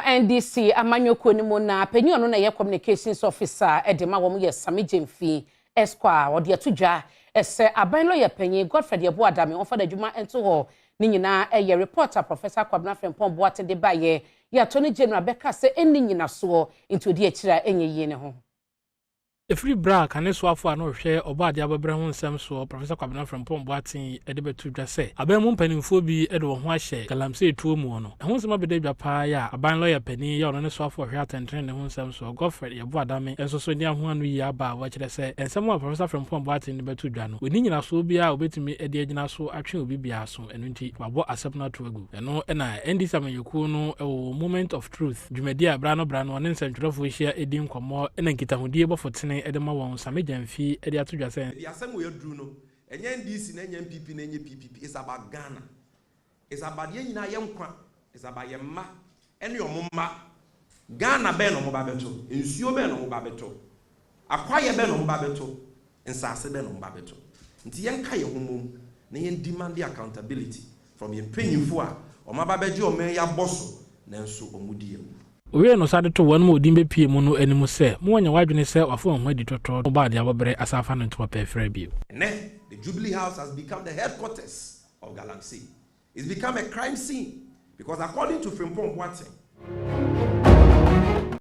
NDC amanyɔkuo no mu na panyin ɔno na ɛyɛ communications officer ɛde ma wɔn yɛ Sammy Gyamfi Esquire, ɔde ato dwa ɛsɛ aban lɔyɛ panyin Godfred Yeboah Dame wɔfa n'adwuma nto hɔ. Ne nyinaa ɛyɛ report a Professor Kwabena Frimpong Boateng de baayɛ yɛ Attorney General bɛka sɛ ɛnni nyinasoɔ, nti odi akyire a ɛnyɛ yie ne ho. Ɛfiri berɛ a kane soafoɔ a na ɔhwɛ ɔbɔ adeɛ abɛbrɛ ho nsɛm soɔ, Professor Kwabena Frimpong Boateng, de bɛto dwa sɛ aban mu mpanimfoɔ bi de wɔn ho ahyɛ galamsey tuo mu no, ɛho nsɛm abɛda dwa paa yɛ a aban lɔyɛ panin yɛ ɔno ne soafoɔ ɔhwɛ atɛntene ne ho nsɛm soɔ, Godfred Yeboah Dame, nso so ne aho ano yie aba a wɔkyerɛ sɛ nsɛm a Professor Frimpong Boateng de bɛto dwa no, wɔni nyinasoɔ biara a wɔbɛtumi de agyina so atwe obi biara so. Ɛno nti wabɔ asɛm no ato agu. Ɛno ɛna NDC amanyɔkuo no ɛwɔ Moment of Truth dwumadi a bra no bra no ɔne nsɛntwerɛfoɔ hyia di nkɔmmɔ ɛna nkitahodie bɔfo tene de ma wɔn, Sammy Gyamfi de ato dwa sɛ Ebi asɛm wɔ yɛduru no, ɛnyɛ NDC na ɛnyɛ NPP na ɛnyɛ PPP. It's about Ghana, it's about yɛn nyinaa yɛn nkwa, it's about yɛn mma ɛne ɔmo mma. Ghana bɛn na ɔmo ba bɛto? Nsuo bɛn na ɔmo ba bɛto? Akwayɛ bɛn na ɔmo ba bɛto? Nsaase bɛn na ɔmo ba bɛto? Nti yɛn ka yɛn ho mom na yɛn demand accountability from yɛn mpanyinfo a ɔmo aba bɛgye ɔmo yɛ abɔ so, nanso ɔmo di yɛn mu. Owie no sade to wɔn mu odin bɛpie mu no anim sɛ mowanya w'adwene sɛ wafa wɔn ho adi tɔtɔ bɔ adeɛ abɔberɛ asa afa no ntoma pɛɛfrɛ bio. Ɛnɛ, the Jubilee House has become the headquarters of galamsey. It's become a crime scene because according to Frimpong Boateng,